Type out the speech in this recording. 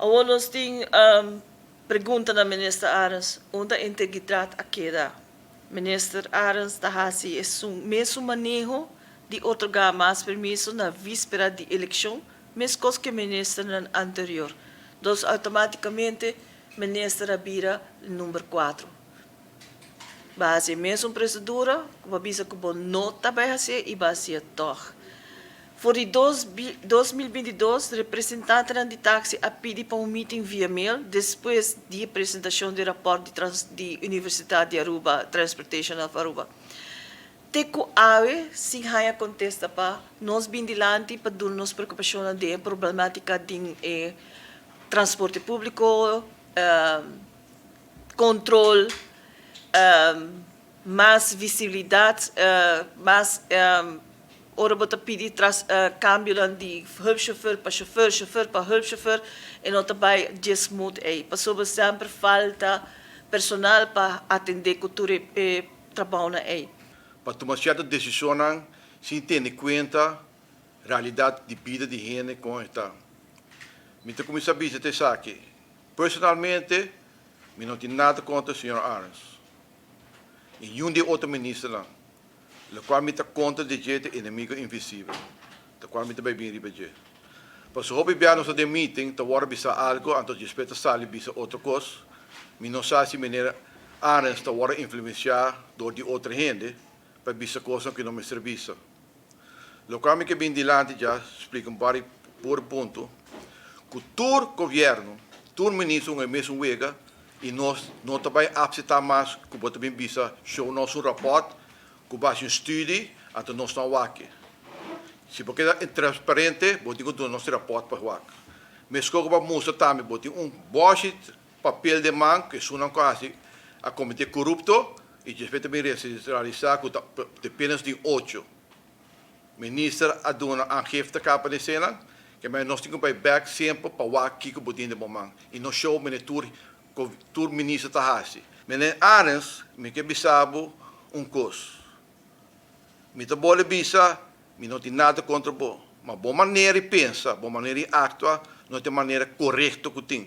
Awor nos tin pregunta na Minister Arends, unda integridad a keda? Minister Arends ta haci esun mesun maneho di otorga mas permiso na vispera di eleccion mescos cu e ministernan anterior. Dus automaticamente minister a bira number cuatro. Bo a haci e mesun procedura cu bo a bisa cu bo no ta bay hacié y bo a hacié tog. For di 2022 representantenan di taxi a pidi pa un meeting via mail despues di e presentacion di rapport di di Universidad di Aruba, Transportation of Aruba. Te cu awe sin haya contesta pa nos bin dilanti pa duna nos preocupacionnan den e problematica den e transporte publico, control, mas visibilidad, mas ora bo ta pidi tras cambionan di hulpchauffeur pa chauffeur, chauffeur pa hulpchauffeur, e no ta bay dje smooth ey, pasobra semper falta personal pa atende cu tur e trabounan ey. Pa tuma cierto decisionnan sin tene cuenta realidad di bida di hende con e ta. Mi ta cuminsa bisa ta esaki. Personalmente mi no tin nada contra señor Arends y niun di e otro ministernan. Locual mi ta contra di dje ta enemigo invisibel, ta cual mi ta bay bin riba dje. Pasobra hopi bia nos ta den meeting, ta worde bisa algo, anto despues ta sali bisa otro cos. Mi no sa si meneer Arends ta worde influencia door di otro hende pa bisa cosnan cu no mester bisa. Locual mi ke bin dilanti dja splica un par di por punto, cu tur gobierno, tur minister un e mesun wega y nos no ta bay acepta mas cu bo ta bin bisa show nos un rapport cu bo haci un studie anto nos no a wak. Si bo keda transparente bo tin cu duna nos e rapport pa wak. Mesco cu bo a mustra tambe bo tin un boshi papel den man cu esunnan cu a haci a comete corupto y despues ta bin realisa cu ta apenas tin ocho minister a duna aangifte caba den esena ke men nos tin cu bay bek semper pa wak kico bo tin den bo man y no show mene tur tur minister ta haci. Mene Arends mi ke bisa bo un cos mi ta bole bisa mi no tin nada contra bo ma bo manera di pensa bo manera di actua no ta e manera corecto cu tin.